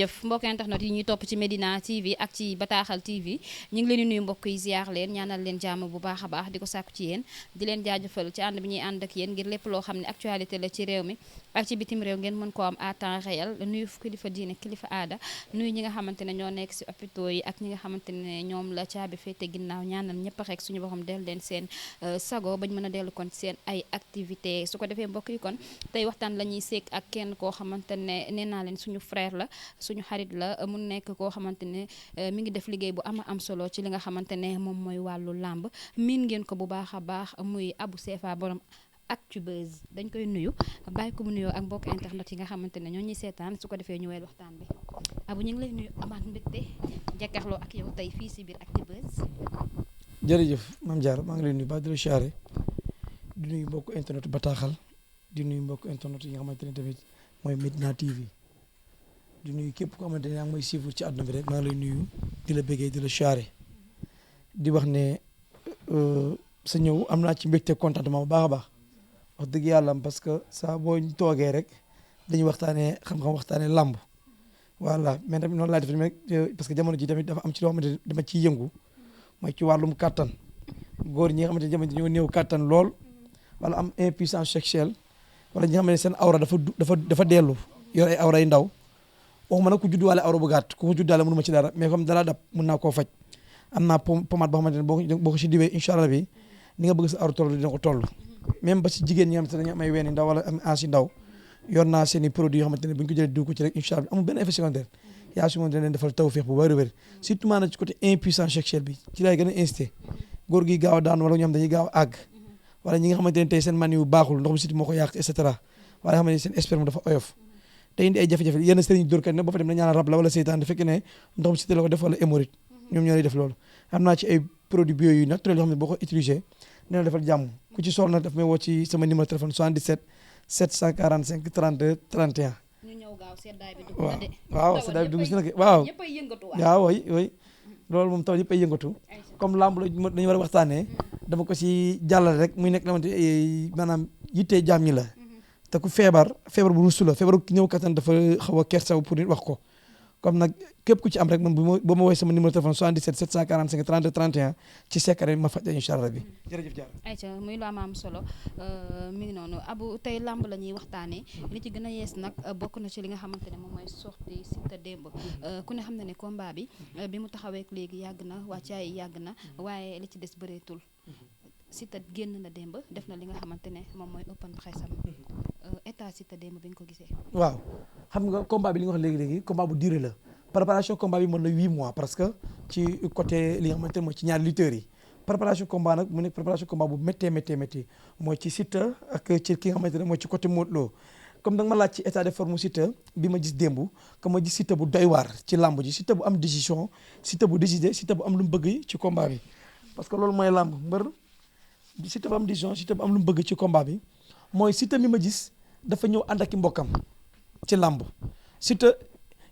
jëf mbokk internet yi ñuy topp ci Medina TV ak ci Bataaxal TV ñu ngi leen di nuyu mbokk yi ziar leen ñaanal leen jàmm bu baax a baax di ko sàkku ci yéen di leen jaajëfal ci ànd bi ñuy ànd ak yéen ngir lépp loo xam ne actualité la ci réew mi ak ci bitim réew ngeen mën koo am à temps réel nuyu kilifa diine kilifa aada nuyu ñi nga xamante ne ñoo nekk si hôpitaux yi ak ñi nga xamante ne ñoom la caabi féete ginnaaw ñaanal ñëpp rek suñu borom del leen seen sago bañ mën a dellu kon seen ay activité su ko defee mbokk yi kon tey waxtaan la ñuy seek ak kenn koo xamante ne nee naa leen suñu frère la suñu xarit la mu nekk koo xamante ne mi ngi def liggéey bu am solo ci li nga xamante ne moom mooy wàllu làmb miin ngeen ko bu baax a baax muy Abou Sefa borom Actubuzz dañ koy nuyu bàyyi ko mu nuyoo ak mbokk internet yi nga xamante ne ñoo ñuy seetaan su ko defee ñu weel waxtaan bi Abou ñu ngi lay nuyu amaat mbégte jàkkaarloo ak yow tey fii si biir Actubuzz. jërëjëf Mame Diarra maa ngi lay nuyu ba di la siyaare di nuyu mbokk internet Bataaxal di nuyu mbokk internet yi nga xamante ne tamit mooy Medina TV di nuyu képp koo xamante ne yaa ngi may suivre ci àdduna bi rek maa ngi lay nuyu di la bëggee di la siyaare di wax ne sa ñëw am naa ci mbégte contentement bu baax a baax wax dëgg yàlla parce que saa boo ñu toogee rek dañuy waxtaanee xam-xam waxtaanee làmb voilà mais tamit noonu laa def parce que jamono ji tamit dafa am ci loo xamante ne dama ciy yëngu mooy ci wàllum kàttan góor ñi nga xamante ne jamono ji ñoo néew kàttan lool wala am impuissance sexuelle wala ñi nga xamante ne seen awra dafa dellu yor ay awra yu ndaw waxuma nag ku judduwaale awra bu gàtt ku ko juddaale mënu ma ci dara mais comme dara dab mën naa koo faj am naa pomade boo xamante ne boo ko si diwee incha allah bi ni nga bëgg sa awra toll dina ko toll même ba si jigéen ñi nga xamante ne dañu am ay ween ndaw wala am ansi ndaw yor naa seen i produits yoo xamante ne bu ñu ko jëlee diw ko ci rek incha allah amul benn effet secondaire yaa su ma leen defal tawfeex bu bëri bëri surtout maanaam ci côté impuissance sexuelle bi ci laay gën a incité góor gi gaaw a daan wala ñoom dañuy gaaw a àgg wala ñi nga xamante ne tey seen man yu baaxul ndox mi siti moo ko yàq et cetera wala nga xamante ne seen sperme dafa oyof te indi ay jafe-jafe yenn sëriñ dóorkat ne boo fa dem na ñaanal rab la wala seytaan da fekk ne ndox mi siti la ko def wala hémorroïde ñoom ñoo lay def loolu am naa ci ay produits bio yu naturel yoo xam ne boo ko utilisé dina la defal jàmm ku ci soxla nag daf may woo ci sama numéro téléphone 77 745 32 31 ñu ñëw gaaw seddaay bi dugg na de. waaw seddaay bi dugg si nag waaw ñëpp ay yëngatu waaw oui loolu moom taw yëpp ay yëngatu comme lamb la dañu war a waxtaanee dama ko si jàllale rek muy nekk lamante maanaam yittee jaam ñi la te ku feebar bu rusu la feebar ñëw kattan dafa xaw a kersaw pour nit wax ko comme nag képp ku ci am rek man boo ma woowee sama numéro téléphone 77 745 32 31 ci secret ma faj incha allah bi jërëjëf Diarra. ayca muy lu am solo mi ngi noonu Abou tey lamb la ñuy waxtaanee li ci gën a yees nag bokk na ci li nga xamante ne moom mooy sortie Siteu démb ku ne xam na ne combat bi mu taxawee léegi yàgg na wàccaay yàgg na waaye li ci des bëreetul Siteu génn na démb def na li nga xamante ne moom mooy open press am état Siteu démb bi nga ko gisee. waaw xam nga combat bi li nga wax léegi combat bu durée la préparation combat bi mën na 8 mois parce que ci côté li nga xamante ne mooy ci ñaari lutteurs yi préparation combat nag mu nekk préparation combat bu méttee mooy ci Siteu ak ci ki nga xamante ne mooy ci côté Modou Lo comme da nga ma laaj ci état de forme Siteu bi ma gis démb comme ma gis Siteu bu doy waar ci làmb ji Siteu bu am décision Siteu bu décidé Siteu bu am lu mu bëgg ci combat bi parce que loolu mooy làmb mbër Siteu bu am décision Siteu bu am lu mu bëgg ci combat bi mooy Siteu mi ma gis dafa ñëw ànd ak i mbokkam ci làmb Siteu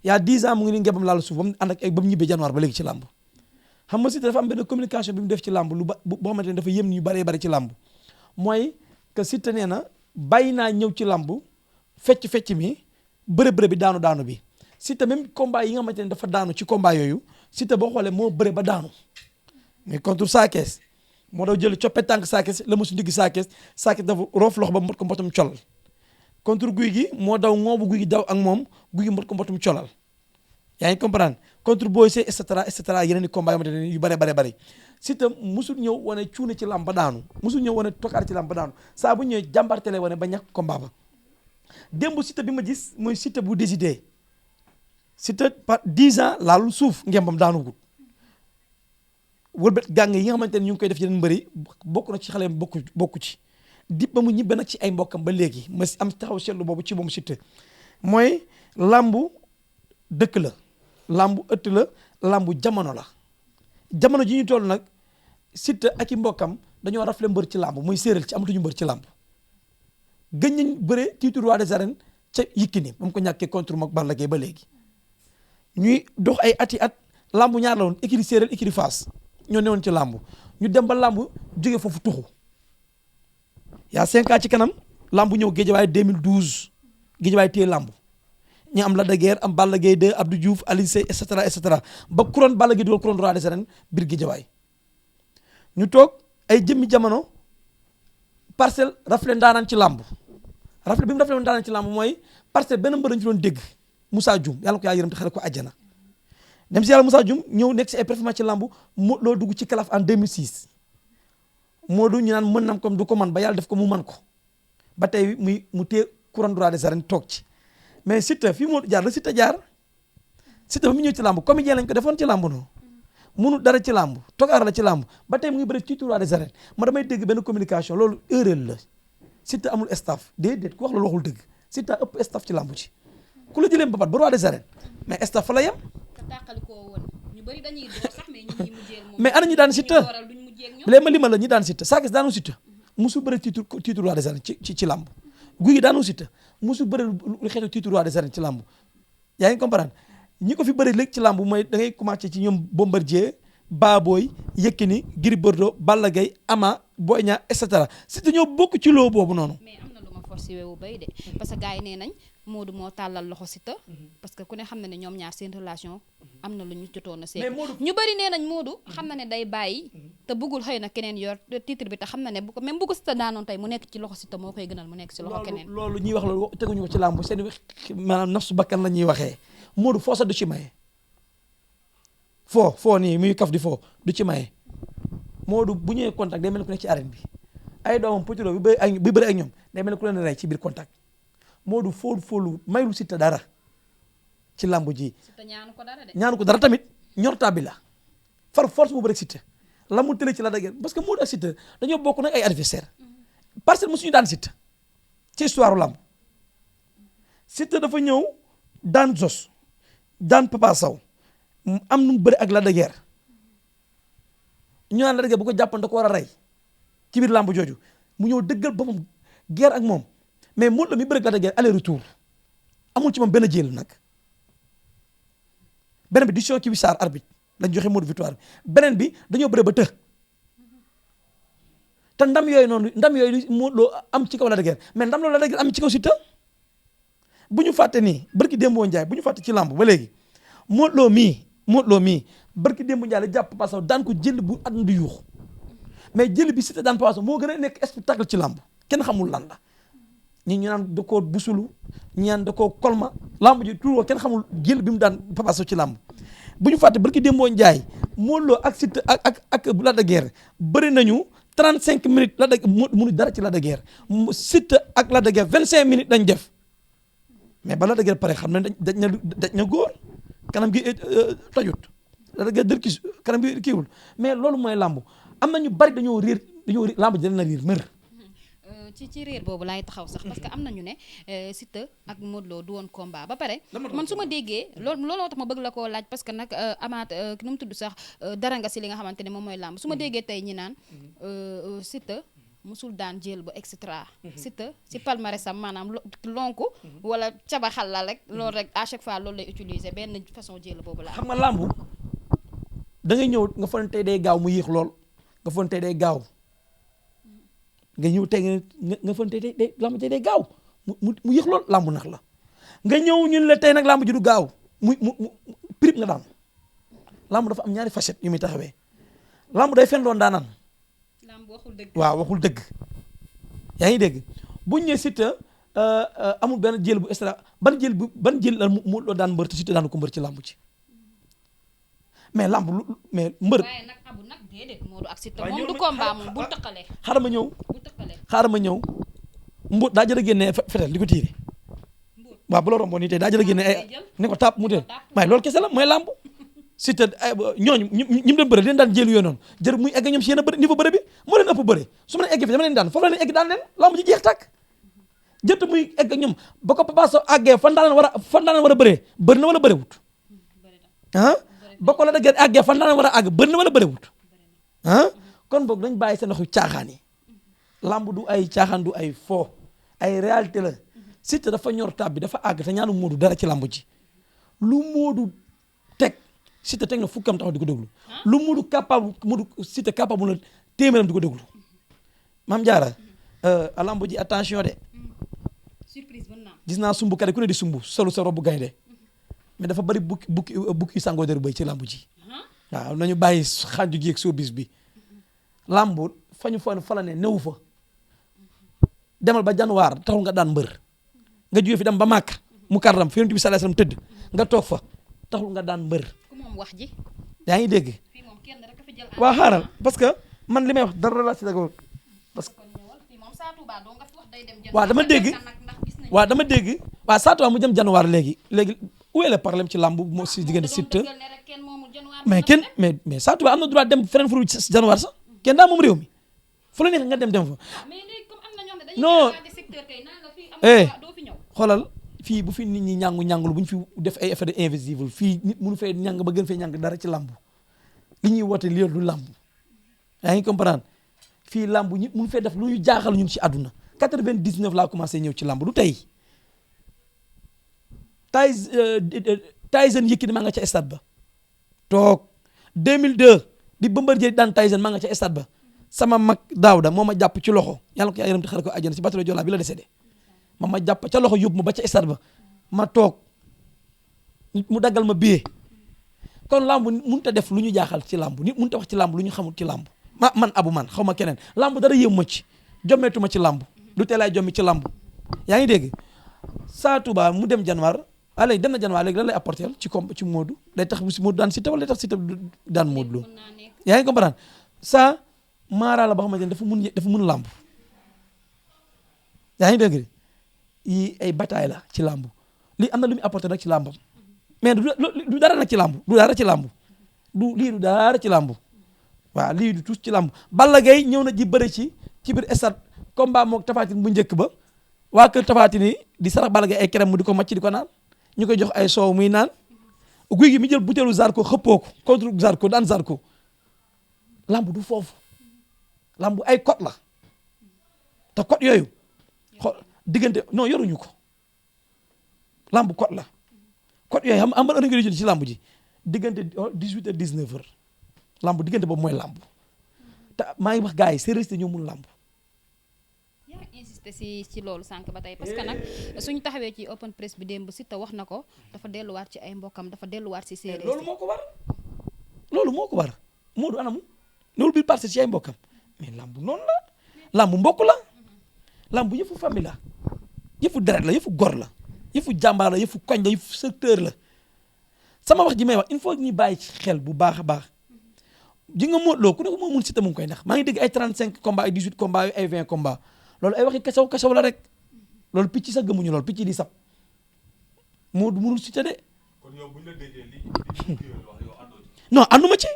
y a 10 ans mu ngi ni ngebam laal suuf ba mu ànd ak ay ba mu ñibbee januar ba léegi ci làmb xam nga Siteu dafa am benn communication bi mu def ci làmb lu ba boo xamante ne dafa yëm ñu bëree ci làmb mooy que Siteu nee na bàyyi naa ñëw ci làmb fecc mi bëre bi daanu bi Siteu même combat yi nga xamante ne dafa daanu ci combat yooyu Siteu boo xoolee moo bëre ba daanu mais contre Sakess moo daw jël coppe tànk Sakess la mosu ndigg Sakess dafa roof loxo ba mot ko mbotum colal contre guy gi moo daw ngoobu guy gi daw ak moom guy gi mot ko mbotum colal yaa ngi comprendre contre Boy Sey et cetera yeneen i combat yoo xamante ne yu bëri Siteu musul ñëw wane cuune ci làmb ba daanu musul ñëw wane tokaar ci làmb ba daanu saa bu ñëwee jàmbartele wane ba ñàkk combat ba démb Siteu bi ma gis mooy Siteu bu décidé Siteu par 10 ans laalul suuf ngembam daanugul wëlbët gàng yi nga xamante ne ñu ngi koy def yeneen mbëri bokk na ci xale bokku ci dip ba mu ñibbe nag ci ay mbokkam ba léegi ma am taxaw seetlu boobu ci moom Siteu mooy làmbu dëkk la làmbu ëtt la làmbu jamono la jamono ji ñu toll nag Siteu ak i mbokkam dañoo rafle mbër ci làmb muy séeréel ci amatuñu mbër ci làmb gëj nañ bëre titre roi des arènes ca Yékini ba mu ko ñàkkee contre mook Balla Gaye ba léegi ñuy dox ay ati at làmb ñaar la woon écurie séeréel écurie Fass ñoo newoon ci làmb ñu dem ba làmb jóge foofu tuxu yaa 5 ans ci kanam làmb ñëw Guédiawaye 2012 Guédiawaye téye làmb ñu am Lac de Guiers am Balla Gaye 2 Abdou Diouf Alioune Seye et cetera ba couronne Balla Gaye dugal couronne roi des arènes biir Guédiawaye ñu toog ay jëmmi jamono Parcelles rafle ndaanaan ci làmb rafle bi mu rafle ndaanaan ci làmb mooy Parcelles benn mbër dañu ci doon dégg Moussa Dioum yàlla ko yaa yërëm te xare ko àjjana dem si yàlla Moussa Dioum ñëw nekk si ay performance ci làmb Modou Lo dugg ci calaf en 2006 Modou ñu naan mën nam comme du ko man ba yàlla def ko mu man ko ba tey mu téye couronne roi des arènes toog ci mais Siteu fii Modou jaar la Siteu jaar Siteu ba mu ñëw ci làmb comédien lañ ko defoon ci làmb noonu mënu dara ci làmb togaar la ci làmb ba tey mu ngi bëri titre roi des arènes ma damay dégg benn communication loolu erreur la Siteu amul staff déedéet ku wax loolu waxul dëgg Siteu ëpp staff ci làmb ci ku la jëlee mbapat ba roi des arènes mais staff fa la yem. mais ana ñi daan Siteu léegi ma limal la ñi daan Siteu saa gis daanu Siteu musu bëri titre roi des arènes ci làmb guy gi daanu Siteu musu bëri lu xeetu titre roi des arènes ci làmb yaa ngi comprendre ñi ko fi bëri léegi ci làmb mooy da ngay commencé ci ñoom Bombardier Baboy Yékini Gris Bordeaux Balla Gaye Ama Boy Niang et cetera Siteu ñoo bokk ci loo boobu noonu. mais am na lu ma forcé wu bay de parce que gars yi nee nañ Modou moo tàllal loxo Siteu parce que ku ne xam na ne ñoom ñaar seen relation am na lu ñu jotoon a seet ñu bëri nee nañ Modou xam na ne day bàyyi te bëggul xëy na keneen yor titre bi te xam na ne bu ko même bu ko Siteu daanoon tey mu nekk ci loxo Siteu moo koy gënal mu nekk ci loxo keneen loolu ñuy wax loolu teguñu ko ci làmb seen maanaam nafsu bakkan la ñuy waxee Modou foo sax du ci maye foo nii muy kaf di foo du ci maye Modou bu ñëwee contact day mel ni ku nekk ci arène bi ay doomam potilo bi bëri ak ñoom day mel ni ku leen rey ci biir contact Modou foolu maylu Siteu dara ci làmb ji ñaanu ko dara tamit ñortaa bi la far force bu bëri Siteu la mu tële ci la dëgg parce que Modou ak Siteu dañoo bokk nag ay adversaire Parcelles mosuñu daan Siteu ci histoire làmb Siteu dafa ñëw daan Zos daan Papa Sow am nu mu bëri ak Lac de Guiers ñu naan Lac de Guiers bu ko jàppoon da ko war a rey ci biir làmb jooju mu ñëw dëggal boppam guerre ak moom mais Modou Lo mi bëri ak Lac de Guiers aller retour amul ci moom benn jël nag beneen bi décision ci wisaar arbitre lañ joxe Modou victoire bi beneen bi dañoo bëre ba të te ndam yooyu Modou Lo am ci kaw Lac de Guiers mais ndam loolu Lac de Guiers am ci kaw Siteu bu ñu fàtte nii barki Dembo Ndiaye bu ñu fàtte ci làmb ba léegi Modou Lo mii barki Dembo Ndiaye la jàpp Papa Sow daan ko jël bu àdduna di yuux mais jël bi Siteu daan Papa Sow moo gën a nekk spectacle ci làmb kenn xamul lan la ñu naan da koo busulu ñi naan da koo kolma làmb ji tur kenn xamul jël bi mu daan Papa Sow ci làmb bu ñu fàtte barki Dembo Ndiaye Modou Lo ak Siteu ak Lac de Guiers bëri nañu 35 minutes Lac de munu dara ci Lac de Guiers Siteu ak Lac de Guiers 25 minutes dañ def mais ba Lac de Guiers pare xam ne dañ na góor kanam gi tojut Lac de Guiers dër ki kanam gi kiiwul mais loolu mooy làmb am na ñu bari dañoo riir làmb ji dana riir mër ci réer boobu laay taxaw sax parce que am nañu ne Siteu ak Modou Lo du woon combat ba pare man su ma déggee looloo tax ma bëgg la koo laaj parce que nag amaat nu mu tudd sax dara nga si li nga xamante ne moom mooy làmb su ma déggee tey ñi naan Siteu musul daan jël ba extra Siteu si palmarèsam maanaam lonku wala cabaxal la rek loolu rek à chaque fois loolu lay utiliser benn façon jël boobu la xam nga làmb da ngay ñëw nga foog ne tey day gaaw mu yéex lool nga foog ne tey day gaaw nga ñëw tey nga foog ne tey day làmb tey day gaaw mu yéex lool làmb nax la nga ñëw ñun la tey nag làmb ji du gaaw mu prip nga daan làmb dafa am ñaari facette yu muy taxawee làmb day fen doon daanaan waxul dëgg waaw waxul dëgg yaa ngi dégg buñ ne Siteu amul benn jël bu extra ban jël la mu daan mbër te Siteu daan ko mbër ci làmb ci mais làmb mais mbër. waaye nag abu nag déedéet Modou ak Siteu moom du combat moom bu tëqalee. xaaral ma ñëw Mbour daa jël a génne fetel di ko tiire waaw bu la romboon nii tey daa jël a génne ay ne ko tàpp mu teel waaye loolu kese la mooy làmb. Siteu ñooñu ñi mu doon bëre leen daan jël yooyu noonu jër muy egg ñoom si yéen a bëri niveau bëre bi moo leen ëpp bëre su ma leen egg fi dama leen daan foofu la leen egg daan leen lamb ji jeex tàkk jëtt muy egg ñoom ba ko Papa Sow àggee fan daan war a bëree bëri na wala bërewut ah ba ko la dëgg àggee fan daan war a àgg bëri na wala bërewut ah kon boog dañ bàyyi seen loxo caaxaan yi lamb du ay caaxaan du ay fo ay réalité la Siteu dafa ñor tab bi dafa àgg te ñaanu Modou dara ci lamb ji lu Modou teg Siteu teg na fukkam taxaw di ko déglu lu Modou Siteu capable la téeméeram di ko déglu Mame Diarra lamb ji attention de surprise mën naa gis naa sumbu kare ku ne di sumbu solu sa robu gaynde mais dafa bëri bukki sangoo der bëy ci lambu ji waaw nañu bàyyi xanju ji ak showbiz bi lambu fañu fa la ne newu fa demal ba janwaar taxul nga daan mbër nga jóge fi dem ba màkk mu kardam fi yonent bi sallallahu alayhi wasallam tëdd nga toog fa taxul nga daan mbër ku moom wax ji yaa ngi dégg fii moom kenn rek a fi jël waa xaaral parce que man li may wax dara la ci dagoo parce que fii moom Sa Touba doo nga fi wax day dem jël waaw dama dégg waaw dama dégg waaw Sa Touba mu jëm janwaar léegi où est le problème ci lamb moo si diggante Siteu mais kenn mais Sa Touba am na droit dem feneen fu janwaar sax kenn daa moom réew mi fu la neex nga dem fa non xoolal fii bu fi nit ñi ñàngul bu ñu fi def ay effet de invisible fii nit mënu fee ñàng ba gën fee ñàng dara ci lamb li ñuy woote li du lamb yaa ngi comprendre fii lamb nit mënu fee def lu ñu jaaxal ñun ci àdduna 99 laa commencé ñëw ci lamb du tey Tyson Yékini maa nga ca stade ba toog 2002 di Bombardier daan Tyson maa nga ca stade ba sama mag Daouda moo ma jàpp ci loxo yàlla ko yaram te xare ko àjjana si batalo Joola bi la décédé ma jàpp ca loxo yóbbu ma ba ca stade ba ma toog mu daggal ma billet kon lamb mënut a def lu ñu jaaxal ci lamb nit mënut a wax ci lamb lu ñu xamul ci lamb man abu man xaw ma keneen lamb dara yéem ma ci jommeetu ma ci lamb du tee laay jommi ci lamb yaa ngi dégg Sa Touba mu dem janwaar léegi dem na janwaar léegi lan lay apporter ci Modou day tax Modou daan Siteu wala day tax Siteu daan Modou Lo yaa ngi comprendre ça maara la boo xamante ne dafa mun lamb yaa ngi dégg yi ay bataille la ci lamb lii am na lu muy apporter nag ci lambam mais du dara nag ci lamb du dara ci lamb du dara ci lamb waaw lii du tuus ci lamb Balla Gaye ñëw na ji bëre ci biir stade combat moog Tapha Tine bu njëkk ba waa kër Tapha Tine di sarax Balla Gaye ay kerem mu di ko macc di ko naan ñu koy jox ay soow muy naan guy gi mi jël butéelu Zarko xëppoo ko contre Zarko daan Zarko lamb du foofu lamb ay code la te code yooyu diggante non yoruñu ko lamb code la code yooyu am ba heure ci lamb ji diggante 18 heures 19 heures lamb diggante boobu mooy lamb te maa ngi wax gars yi sérieux ñoo mun lamb. yaa insisté ci loolu sànq ba tey parce que nag suñu taxawee ci open press bi démb Siteu wax na ko dafa delluwaat ci ay mbokkam dafa delluwaat ci séeréer loolu moo ko war Modou anamu loolu biir parce ci ay mbokkam mais lamb noonu la lamb mbokk la lamb yëfu famille la yëfu deret la yëfu gor la yëfu jàmbaar la yëfu koñ la yëfu secteur la sama wax ji may wax il faut ñu bàyyi ci xel bu baax a baax ji nga Modou Lo ku ne ko moo mun Siteu mu ngi koy nax maa ngi dégg ay 35 combats ay 18 combats ay 20 combats loolu ay waxi kasaw la rek loolu picc sax gëmuñu loolu picc di sab Modou munul Siteu de. kon yow bu ñu la déggee li wax yow àndoo ci. non ànduma ci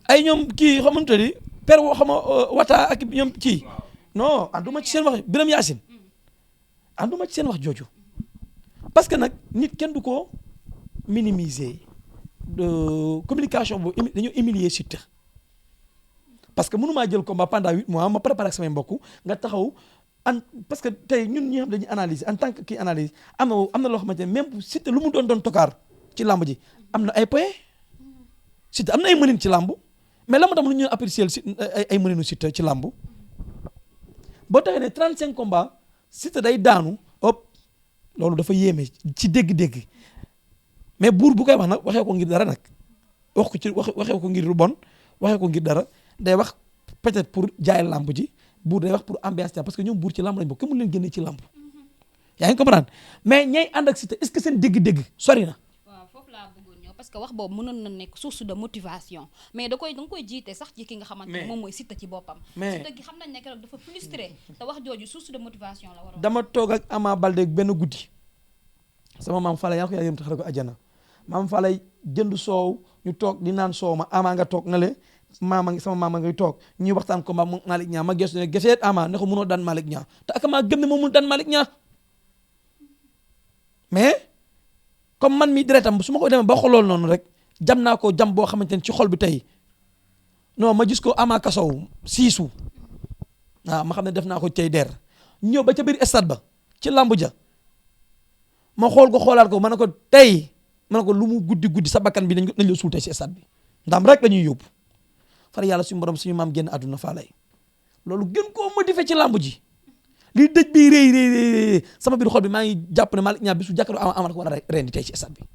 ay ñoom kii xamante ni père woo xam wata ak ñoom kii non ànduma ci seen wax Biram Yaasin ànduma ci seen wax jooju parce que nag nit kenn du ko minimiser communication boobu dañoo humilier Siteu parce que mënumaa jël combat pendant 8 mois ma préparé ak samay mbokk nga taxaw parce que tey ñun ñi xam dañuy analyser en tant que kii analyse am na loo xamante ne même Siteu lu mu doon tokaar ci lamb ji am na ay points Siteu am na ay mënin ci lamb mais la ma tam lu ñu apprécier ay mëninu Siteu ci lamb boo taxee ne 35 combats Siteu day daanu hop loolu dafa yéeme ci dégg-dégg mais buur bu koy wax nag waxee ko ngir dara nag waxee ko ngir lu bon waxee ko ngir dara day wax peut-être pour jaay lamb ji buur day wax pour ambiance parce que ñoom buur ci lamb lañ bokk kenn mu leen génne ci lamb yaa ngi comprendre mais ñay ànd ak Siteu est-ce que seen dégg-dégg sori na. waaw foofu laa bëggoon ñëw parce que wax boobu mënoon na nekk source de motivation mais da nga koy jiite sax ci ki nga xamante ne moom mooy Siteu ci boppam. mais Siteu gi xam nañ ne keroog dafa frustré te wax jooju source de motivation la waroon. dama toog ak Ama Baldé benn guddi sama maam Fala yaa ko yaa yëm taxare ko àjjana maam Fala jënd soow ñu toog di naan soow ma Ama nga toog na le sama maama ngay toog ñuy waxtaan ko ma Malick Niang ma gëstu ne geseet Ama ne ko mënoo daan Malick Niang te ak maa gëm ne moom mënul daan Malick Niang mais comme man mi deretam su ma ko demee ba xolool noonu rek jam naa ko jam boo xamante ne ci xol bi tey non ma gis ko Ama kasow siisu waaw ma xam ne def naa ko tey der ñëw ba ca biir stade ba ci lambu ja ma xool ko xoolaat ko ma ne ko tey ma ne ko lu mu guddi sa bakkan bi nañ la suul tey ci stade bi ndam rek la ñuy yóbbu far yàlla suñu borom suñu maam génn àdduna faa lay loolu gën koo motivé ci lamb ji lii dëj bi rëy sama biir xol bi maa ngi jàpp ne Malick Niang bi su jàkkaarloo Ama ko war a rendi tey ci stade bi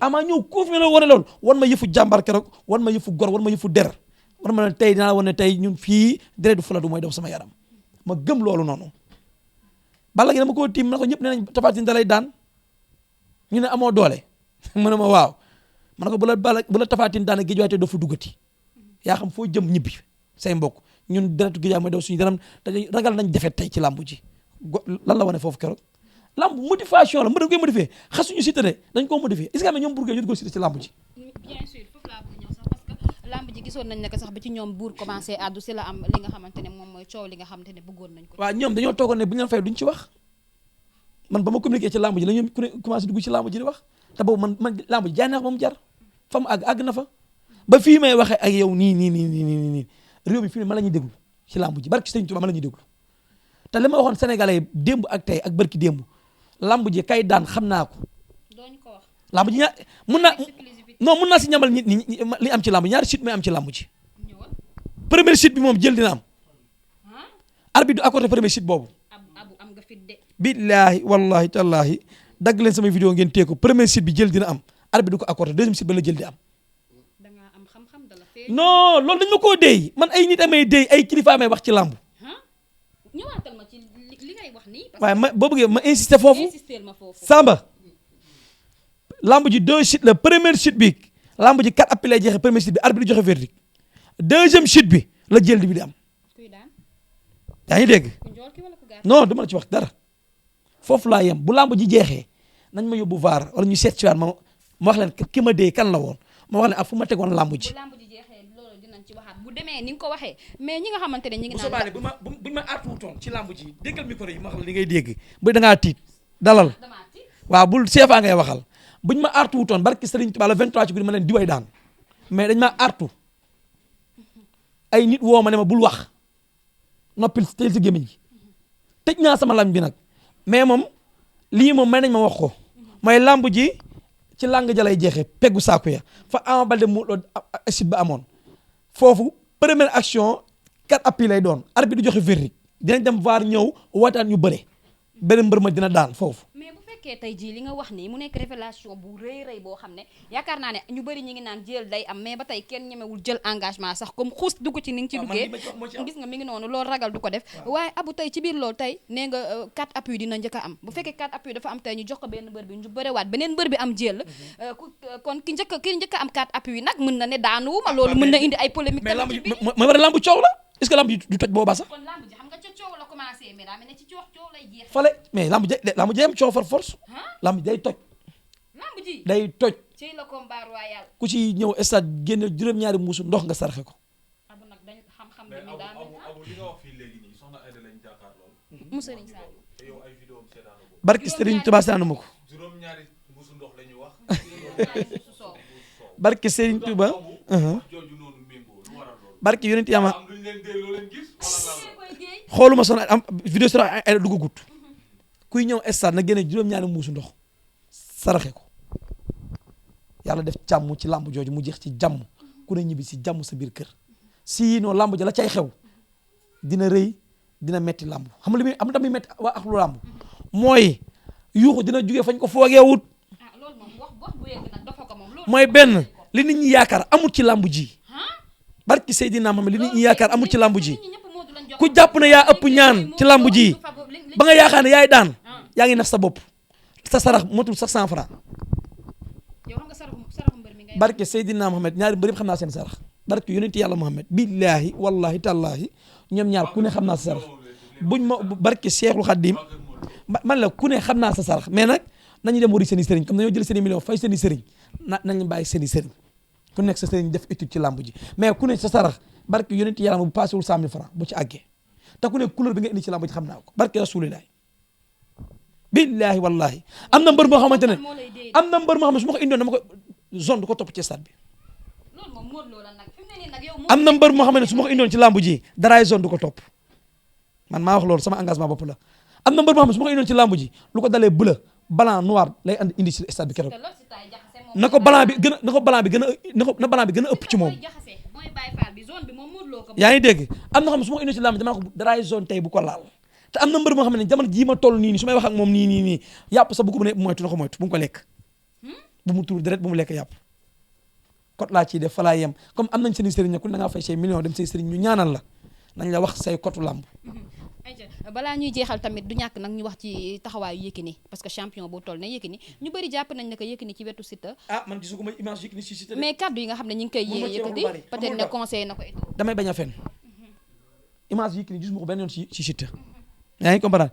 Ama ñëw confirmé la wane loolu wan ma yëfu jàmbar keroog wan ma yëfu gor wan ma yëfu der wan ma ne tey dinaa wane ne tey ñun fii deret du fuladu mooy daw sama yaram ma gëm loolu noonu Balla Gaye dama koo tiim na ko ñëpp nee nañ Tapha Tine da lay daan ñu ne amoo doole mu ne ma waaw ma ne ko bu la Tapha Tine daan géej waay te doo fa duggati yaa xam foo jëm ñibbi say mbokk ñun deretu géej mooy daw suñu yaram dañuy ragal nañ defet tey ci làmb ji lan la wane foofu keroog lamb motivation la mu dañ koy modifier xasuñu Siteu de dañ koo modifier est-ce que am na ñoom burgee ñu ko Siteu ci lamb ji bien sûr foofu laa bëgg ñëw sax parce que lamb ji gisoon nañ ne que sax ba ci ñoom buur commencé addu si la am li nga xamante ne moom mooy coow li nga xamante ne bëggoon nañ ko waaw ñoom dañoo toogoon ne bu ñu leen fay duñ ci wax man ba ma communiqué ci lamb ji la ñoom ku ne commencé dugg ci lamb ji di wax te boobu man lamb ji jaay neex ba mu jar fa mu àgg na fa ba fii may waxee ak yow nii réew mi fii ma la ñuy déglu ci lamb ji barki Sëñ Tuubaa ma la ñuy déglu te li ma waxoon sénégalais yi démb ak tey ak barki démb lamb ji kay daan xam naa ko dooñu ko wax lamb ji mun naa si ñamal nit ñi li am ci lamb ñaari chute may am ci lamb ji première chute bi moom jël dina am arbitre du accordé première chute boobu am nga fit de billaahi wallahi tallahi dagg leen samay vidéo ngeen téye ko première chute bi jël dina am arbitre du ko accordé deuxième chute ba la jël di am non loolu dañ ma koo déy man ay nit amay déy ay kilifa amay wax ci lamb ñëwaatal ma ci li ngay wax nii waaye ma boo bëggee ma insister foofu ma foofu Samba lamb ji deux chutes la première chute bi lamb ji 4 appels lay jeexee première chute bi arbitre joxe verdict deuxième chute bi la jël bi di am yaa ngi dégg non dama la ci wax dara foofu laa yem bu lamb ji jeexee nañ ma yóbbu VAR wala ñu seet ci waat ma wax leen ki ma dee kan la woon ma wax leen ak fu ma tegoon lamb ji ci waxaat bu demee ni nga ko waxee mais ñi nga xamante ne ñi ngi naan buñ ma aatuutoon ci lamb ji déggal micro yi ma wax la li ngay dégg bu da ngaa tiit dalal waaw bul CFA ngay waxal buñ ma aatuutoon barki Serigne Touba le 23 ci guddi ma leen diway daan mais dañ ma aartu ay nit woo ma ne ma bul wax noppil teel si gémmiñ gi tëj naa sama lam bi nag mais moom lii moom may nañ ma wax ko mooy lamb ji ci lang ja lay jeexee peggu saako ya fa Ama Baldé mu acide ba amoon foofu première action 4 appuis lay doon arbitre du joxe verdict dinañ dem VAR ñëw waataan ñu bëre beneen mbër ma dina daan foofu. mais bu fekkee tey jii li nga wax nii mu nekk révélation bu rëy boo xam ne yaakaar naa ne ñu bëri ñi ngi naan jël day am mais ba tey kenn ñemewul jël engagement sax comme xuus dugg ci ni nga ci duggee gis nga mi ngi noonu loolu ragal du ko def waaye abu tey ci biir loolu tey nee nga 4 appuis dina njëkk a am bu fekkee 4 appuis dafa am tey ñu jox ko benn mbër bi ñu bërewaat beneen mbër bi am jël kon ki njëkk a am 4 appuis nag mën na ne daanuwuma loolu mën na indi ay polémique mais ma war a lamb coow la est-ce que lamb ji du toj boobaa sax kon lamb ji xam nga ca coow la commencé mais daa mel ne ci coow lay jeex fale mais lamb ji am coow far force lamb ji day toj lamb ji day toj ci le combat royal ku ci ñëw stade génne juróom-ñaari muusu ndox nga sarxe ko abu nag dañ xam-xam bi mi daa abu li nga wax fii léegi nii soxna Aïda lañ jàkkaar lool mu Serigne Sall te yow ay vidéo am seetaan ko barki Serigne Touba seetaanu ma ko juróom-ñaari mbuusu ndox la ñu wax barki Serigne Touba jooju noonu méngoo lu waral loolu barki yonent yama am luñ leen dee loo leen gis xooluma soxna am vidéo sora ay duggagut kuy ñëw stade na génne juróom-ñaari muusu ndox saraxe ko yàlla def jàmm ci lamb jooju mu jeex ci jàmm ku ne ñibbi si jàmm sa biir kër si non lamb ja la cay xew dina rëy dina metti lamb xam nga li muy am tamit metti waa ak lu lamb mooy yuuxu dina jugee fañ ko foogeewut mooy benn li nit ñi yaakaar amul ci lamb ji barki Seydina Muhammad li nit ñi yaakaar amul ci lamb ji ku jàpp ne yaa ëpp ñaan ci lamb ji ba nga yaakaar ne yaay daan yaa ngi nax sa bopp sa sarax motul sax 100 francs barke Seydina Muhammad ñaari mbër yëpp xam naa seen sarax barke yonent yàlla Muhammad billahi wallahi tallahi ñoom ñaar ku ne xam naa sa sarax buñ ma barke Seexul Xaddim man la ku ne xam naa sa sarax mais nag nañu dem wari seen i sëriñ comme dañoo jël seen i million fay seen i sëriñ nañu bàyyi seen i sëriñ ku nekk sa sëriñ def étude ci làmb ji mais ku ne sa sarax barke yonent yàlla bu passé wul 100 000 francs bu ci àggee te ku ne couleur bi nga indi ci làmb ji xam naa ko barke rasulillahi billahi wallahi am na mbër moo xamante ne am na mbër moo xam ne su ma ko indoon dama ko zone du ko topp ci stade bi am na mbër moo xam ne su ma ko indoon ci làmb ji daraay zone du ko topp man maa wax loolu sama engagement bopp la am na mbër moo xam ne su ma ko indoon ci làmb ji lu ko dalee bleu blanc noir lay indi ci stade bi keroog na ko blanc bi gën a na blanc bi gën a ëpp ci moom yaa ngi dégg am na xam ne su ma ko indoon ci làmb ji damaa ko daraay zone tey bu ko laal te am na mbër moo xam ne jamono jii ma toll nii su may wax ak moom nii yàpp sax bu ko mënee moytu na ko moytu bu mu ko lekk bu mu tuur deret bu mu lekk yàpp kot laa ciy def fa laa yem comme am nañ seen sëriñ ne ku da ngaa fay say million dem say sëriñ ñu ñaanal la nañ la wax say kotu làmb. balaa ñuy jeexal tamit du ñàkk nag ñu wax ci taxawaayu Yékini parce que champion boo toll ne Yékini ñu bëri jàpp nañ ne que Yékini ci wetu Siteu. man gisuguma image Yékini ci Siteu mais kaddu yi nga xam ne ñu ngi koy yëkkati peut-être ne conseil na ko et tout. damay bañ a fen image Yékini gisuma ko benn yoon ci Siteu. yaa ngi comprendre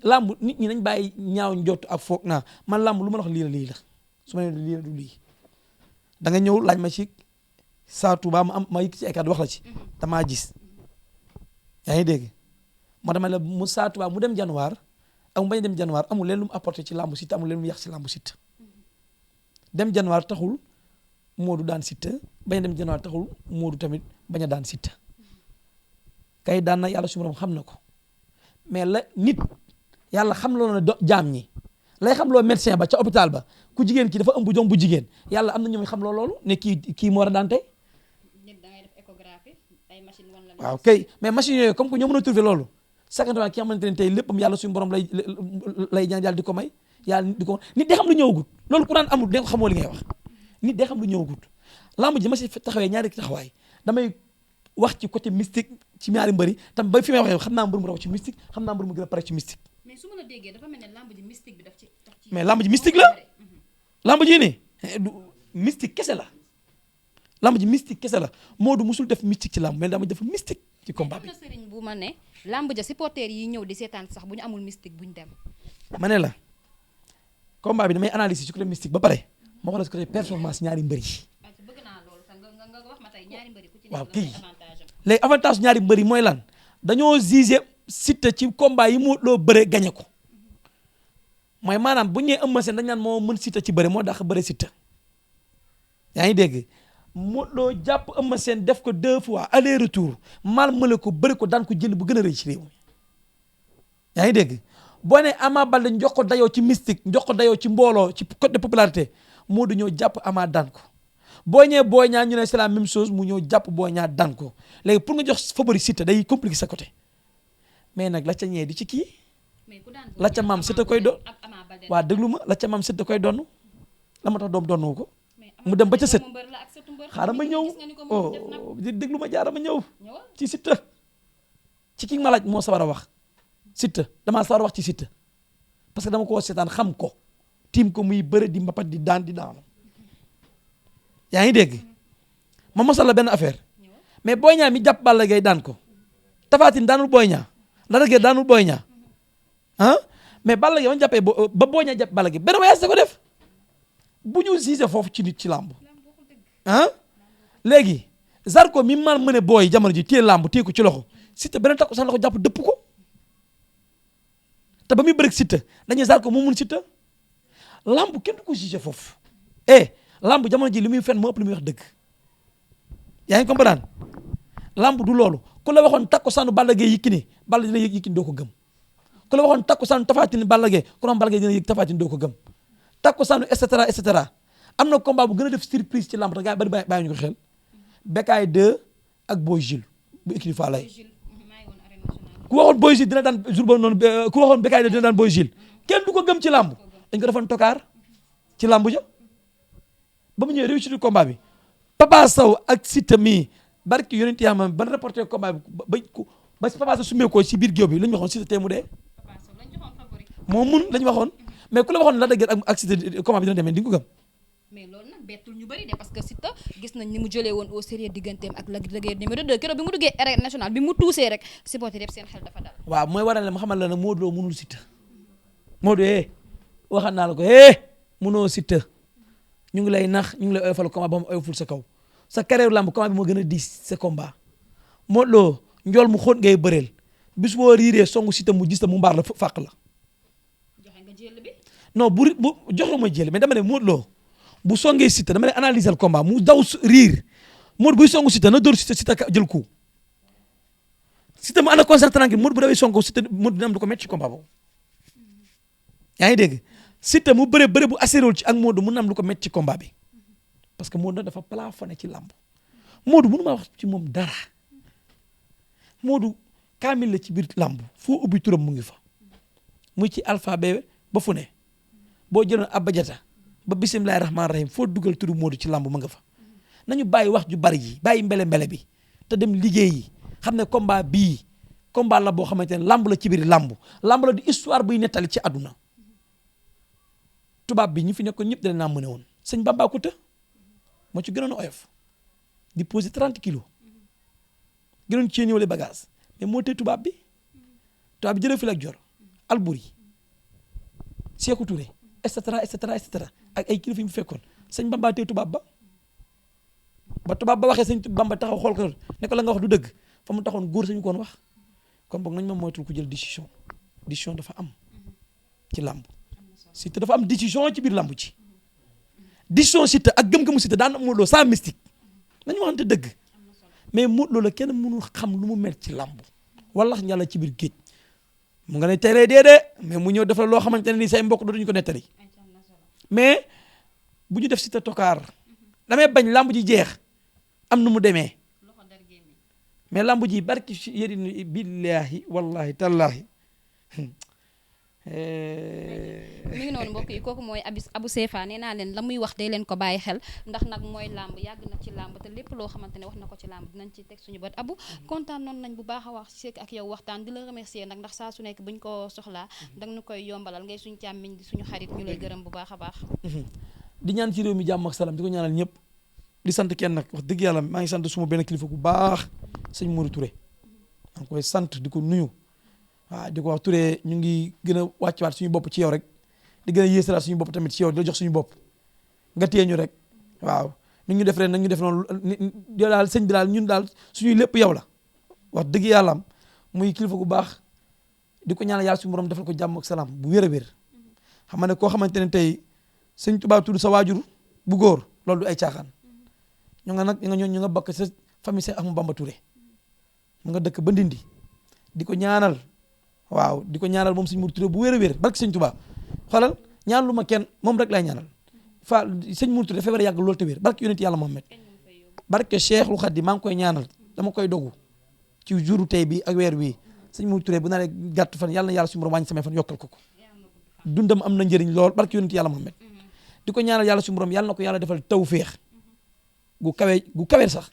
làmb nit ñi nañ bàyyi ñaaw njott ak foog naa man làmb lu ma la wax lii la su ma nee lii la du lii da nga ñëw laaj ma ci saatu ba ma yëkk ci ay kàddu wax la ci damaa gis yaa ngi dégg moo dama la mu saatu ba mu dem januar ak mu bañ dem januar amul leen lu mu apporté ci làmb Siteu amul leen lu mu yàq ci làmb Siteu dem januar taxul Modou daan Siteu bañ dem januar taxul Modou tamit bañ a daan Siteu kay daan na yàlla suñu borom xam na ko mais la nit yàlla xam loo na jaam ñi lay xam loo médecin ba ca hôpital ba ku jigéen ki dafa ëmb doom bu jigéen yàlla am na ñoom xam loo loolu ne kii moo war a daan tey waaw kay mais machine yooyu comme que ñoo mën a trouver loolu sakantement ki nga xamante ne tey léppam yàlla suñu borom lay ñaan yàlla di ko may yàlla di ko nit day xam lu ñëwagut loolu ku naan amul da nga xamoo li ngay wax nit day xam lu ñëwagut lamb ji ma si taxawee ñaari taxawaay damay wax ci côté mystique ci ñaari mbëri tam ba fi may waxee xam naa mbër mu raw ci mystique xam naa mbër mu gën a pare ci mystique. mais su ma la déggee dafa mel ne lamb ji mystique bi daf ci. mais lamb ji mystique la lamb ji nii mystique kese la lamb ji mystique kese la Modou musul def mystique ci lamb mais lamb ji dafa mystique ci combat bi. am na sëriñ bu ma ne lamb ja supporters yi ñëw di seetaan sax bu ñu amul mystique bu ñu dem. ma ne la combat bi damay analyser ci côté mystique ba pare ma xoolal ci côté performance ñaari mbër yi. waaw kii léegi avantage ñaari mbër yi mooy lan dañoo jugé Siteu ci combat yi mu loo bëre gañe ko mooy maanaam bu ñu nee Eumeu Sène dañ naan moo mën Siteu ci bëre moo dàq bëre Siteu yaa ngi dégg mu loo jàpp Eumeu Sène def ko 2 fois aller retour mal mële ko bëri ko daan ko jël bu gën a rëy ci réew mi yaa ngi dégg boo nee Ama Baldé jox ko dayoo ci mystique jox ko dayoo ci mbooloo ci côté de popularité moo du ñëw jàpp Ama daan ko boo ñëwee Boy Niang ñu ne c'est la même chose mu ñëw jàpp Boy Niang daan ko léegi pour nga jox favori Siteu day compliqué sa côté mais nag la ca ñee di ci kii la ca maam Siteu koy doon waa déglu ma la ca maam Siteu koy doon la ma tax doom doonu ko mu dem ba ca sët xaaral ma ñëw oh déglu ma jaara ma ñëw ci Siteu ci ki ma laaj moo sawar a wax Siteu damaa sawar a wax ci Siteu parce que dama ko seetaan xam ko tiim ko muy bëre di mbapat di daan di daanu yaa ngi dégg ma mosal la benn affaire mais Boy Niang mi jàpp Balla Gaye daan ko Tapha Tine daanul Boy Niang Lac de Guiers daanul Boy Niang ah mais Balla Gaye woon jàppee ba Boy Niang jàpp Balla Gaye benn voyage da ko def bu ñu gisee foofu ci nit ci làmb ah léegi Zarko mi mal mëne booy jamono ji téye làmb téye ko ci loxo Siteu beneen takku sax la ko jàpp dëpp ko te ba muy bëreeg Siteu dañuy Zarko moo mun Siteu làmb kenn du ko gisee foofu lamb jamono ji li muy fen moo ëpp li muy wax dëgg yaa ngi comprendre lamb du loolu ku la waxoon takku sànnu Balla Gaye Yékini Balla dina yëg Yékini doo ko gëm ku la waxoon takku sànnu Tapha Tine Balla Gaye ku la Balla Gaye dina yëg Tapha Tine doo ko gëm takku sànnu et cetera am na combat bu gën a def surprise ci lamb te gars yi bari bàyyi ñu ko xel Bécaye 2 ak Boy Jules bu écrit fa lay ku waxoon Boy Jules dina daan jour boobu noonu ku waxoon Bécaye 2 dina daan Boy Jules kenn du ko gëm ci lamb dañ ko defoon tokaar ci lamb ja ba mu ñëwee réussir combat bi Papa Sow ak Siteu mii barki yonent yaa ma ban reporté combat bi ba Papa Sow sumee ko ci biir géew bi la ñu waxoon Siteu tee mu dee moo mun la ñu waxoon mais ku la waxoon la dëgg ak Siteu combat bi dina demee di nga ko gëm. mais loolu nag bettul ñu bëri de parce que Siteu gis nañ ni mu jëlee woon au sérieux digganteem ak Lac de Guiers numéro 2 keroog bi mu duggee arène nationale bi mu tuusee rek supporter yëpp seen xel dafa dal. waaw mooy waral ma xamal la ne Modou Lo mënul Siteu Modou waxal naa la ko mënoo Siteu ñu ngi lay nax ñu ngi lay oyofal combat ba mu oyoful sa kaw sa carrière lamb combat bi moo gën a diis sa combat Modou Lo njool mu xóot ngay bëreel bis boo riiree songu Siteu mu gis ta mu mbaar la fàq la. joxe nga jël bi. non bu joxe ma jël mais dama ne Modou Lo bu songee Siteu dama ne analyser combat mu daw riir Modou buy songu Siteu na dóor Siteu jël coup Siteu mu ànd ak concert tranquille Modou bu dawee songu Siteu Modou dina am du ko métti ci combat boobu yaa ngi dégg. Siteu mu bëre bu assuré ci ak Modou mun na am lu ko métti ci combat bi parce que Modou nag dafa plafonné ci làmb Modou mënu ma wax ci moom dara Modou kaamil la ci biir làmb foo ubbi turam mu ngi fa muy ci alphabet ba fu ne boo jëloon abajata ba bisimilahi rahmaani rahim foo dugal turu Modou ci làmb ma nga fa nañu bàyyi wax ju bari ji bàyyi mbele bi te dem liggéeyi xam ne combat bii combat la boo xamante ne làmb la ci biir làmb la di histoire buy nettali ci àdduna tubaab bi ñu fi nekkoon ñëpp dana naa mën a woon sëñ Bamba ko të moo ci gënoon oyof di posé 30 kilos gënoon ci ñëwale bagage mais moo tee tubaab bi jëlee fi la ak jor Albouri Sékou Touré et cetera ak ay kilifa yi mu fekkoon sëñ Bamba tee tubaab ba tubaab ba waxee sëñ Bamba taxaw xool ko ne ko la nga wax du dëgg fa mu taxoon góor sañu koon wax kon boog nañ ma moytul ku jël décision dafa am ci làmb Siteu dafa am décision ci biir làmb ci décision Siteu ak gëm-gëmu Siteu daan am Modou Lo sans mystique nañu waxante dëgg mais Modou Lo la kenn mënul xam lu mu mel ci làmb wallax njàlla ci biir géej mu nga ne teree dee mais mu ñëw def la loo xamante ne nii say mbokk dootuñu ko nettali mais bu ñu def Siteu tokaar damay bañ làmb ji jeex am nu mu demee mais làmb ji barki yéri billahi wallahi tallahi mi ngi noonu mbokk yi kooku mooy Abou Sefa nee naa leen la muy wax day leen ko bàyyi xel ndax nag mooy làmb yàgg na ci làmb te lépp loo xamante ne wax na ko ci làmb dinañ ci teg suñu bët Abou kontaan noonu nañ bu baax a wax seek ak yow waxtaan di la remercier nag ndax saa su nekk buñ ko soxlaa danga ñu koy yombalal ngay suñu càmmiñ di suñu xarit ñu lay gërëm bu baax a baax di ñaan ci réew mi jàmm ak salaam di ko ñaanal ñëpp di sant kenn nag wax dëgg yàlla maa ngi sant suma benn kilifa bu baax sëñ Mourou Touré maa ngi koy sant di ko nuyu waaw di ko wax Touré ñu ngi gën a wàccuwaat suñu bopp ci yow rek di gën a yéesalaat suñu bopp tamit ci yow di la jox suñu bopp nga téye ñu rek waaw ni ñu def ren nag ñu def noonu yow daal sëñ bi daal ñun daal suñuy lépp yow la wax dëgg yàlla am muy kilifa gu baax di ko ñaanal yàlla suñu borom defal ko jàmm ak salaam bu wér a wér xam nga ne koo xamante ne tey sëñ Tuubaa tudd sa waajur bu góor loolu du ay caaxaan ñu nga nag ñu nga bokk sa famille Seex Ahmadu Bamba Touré mu nga dëkk ba Ndindi di ko ñaanal waaw di ko ñaanal moom sëñ Mourou Touré bu wér a wér barke sëñ Tuubaa xoolal ñaan lu ma kenn moom rek lay ñaanal sëñ Mourou Touré feebar yàgg loolu te wér barke yonent yàlla Muhammad barke Cheikhul Khadim maa ngi koy ñaanal dama koy dogu ci jouru tey bi ak weer bii sëñ Mourou Touré bu naree gàtt fan yàlla na yàlla suñu borom wàññi samay fan yokkal ko dundam am na njëriñ lool barke yonent yàlla Muhammad di ko ñaanal yàlla suñu borom yàlla na ko yàlla defal tawféex gu kawe sax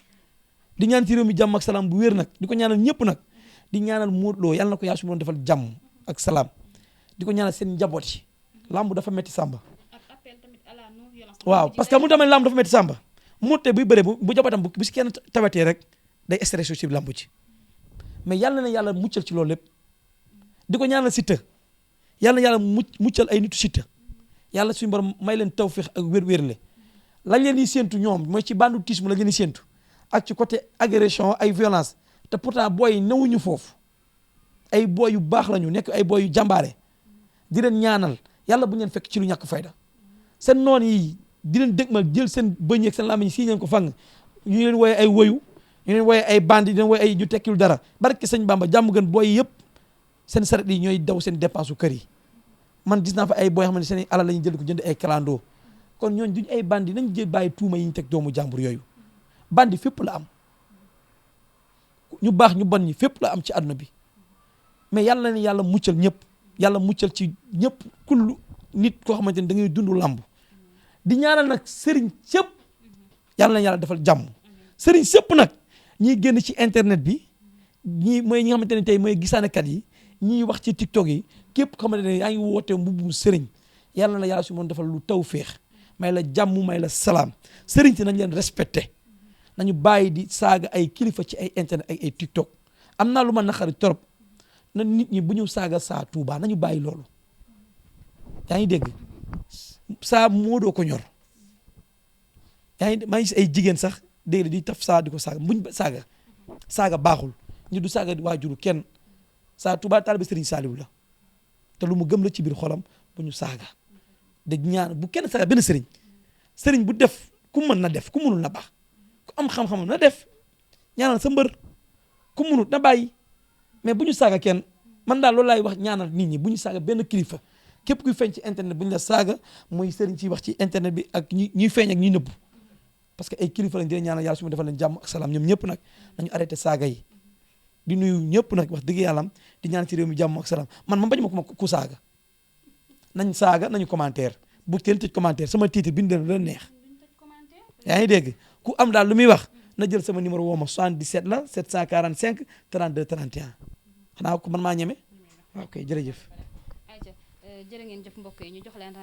di ñaan ci réew mi jàmm ak salaam bu wér nag di ko ñaanal ñëpp nag di ñaanal Modou Lo yàlla na ko yàlla suñu borom defal jàmm ak salaam di ko ñaanal seen njaboot yi lamb dafa metti sàmba waaw parce que mu tamit lamb dafa metti sàmba mu te buy bëre bu jabootam bu si kenn tawatee rek day stressé ci lamb ci mais yàlla na yàlla muccal ci loolu lépp di ko ñaanal Siteu yàlla na yàlla muccal ay nitu Siteu yàlla suñu borom may leen tawféex ak wér-wérle lañ leen di séentu ñoom mooy ci banditisme lañ leen di séentu ak ci côté agression ay violence te pourtant booy yi newuñu foofu ay booy yu baax lañu nekk ay booy yu jàmbaare di leen ñaanal yàlla bu ngeen fekk ci lu ñàkk fayda seen noon yi di leen dégmal jël seen bëñ ak seen làmmiñ si leen ko fang ñu leen wooye ay woyu ñu leen wooye ay bandi di leen wooye ay ñu tekkil dara barke sëñ Bamba jàmm gën booy yëpp seen saret yi ñooy daw seen dépense u kër yi man gis naa fa ay booy xam ne seen alal la ñuy jël ko jënd ay kalandoo kon ñooñ duñ ay bandi nañ jël bàyyi tuuma yi ñu teg doomu jàmbur yooyu bandi fépp la am ñu baax ñu bon ñi fépp la am ci àdduna bi mais yàlla na yàlla muccal ñëpp yàlla muccal ci ñëpp kullu nit koo xamante ne da ngay dund làmb di ñaanal nag sëriñ sëpp yàlla na yàlla defal jàmm sëriñ sëpp nag ñiy génn ci internet bi ñii mooy ñi nga xamante ne tey mooy gisaanekat yi ñiy wax ci TikTok yi képp koo xamante ne yaa ngi woote mbubbum sëriñ yàlla na yàlla su moon defal lu taw féex may la jàmm may la salaam sëriñ si nañ leen respecté nañu bàyyi di saaga ay kilifa ci ay internet ay TikTok am naa lu ma naqari trop na nit ñi bu ñu saaga saa Touba nañu bàyyi loolu yaa ngi dégg saa moo doo ko ñor yaa ngi maa ngi gis ay jigéen sax dégg di taf saa di ko saaga buñ saaga baaxul ñu du saaga waajuru kenn saa Touba taalibe Sëriñ Saaliw la te lu mu gëm la ci biir xolam bu ñu saaga de ñaan bu kenn saaga benn sëriñ bu def ku mën na def ku mënul na baax ku am xam-xam na def ñaanal sa mbër ku mënul na bàyyi mais bu ñu saaga kenn man daal loolu laay wax ñaanal nit ñi bu ñu saaga benn kilifa képp kuy feeñ ci internet bu ñu la saaga muy sëriñ ci wax ci internet bi ak ñuy feeñ ak ñuy nëbbu parce que ay kilifa lañ dina ñaanal yàlla su ma defal leen jàmm ak salaam ñoom ñëpp nag nañu arrêté saaga yi di nuyu ñëpp nag wax dëgg yàlla di ñaan ci réew mi jàmm ak salaam man bañ ma ku saaga nañ saaga nañu commentaire bu kenn tëj commentaire sama titre bind la neex yaa ngi dégg ku am daal lu muy wax na jël sama numéro woo ma 77 la 745 32 31 xanaa ko man maa ñeme waaw kay jërëjëf. ayca jërë ngeen jëf mbokk yi ñu jox leen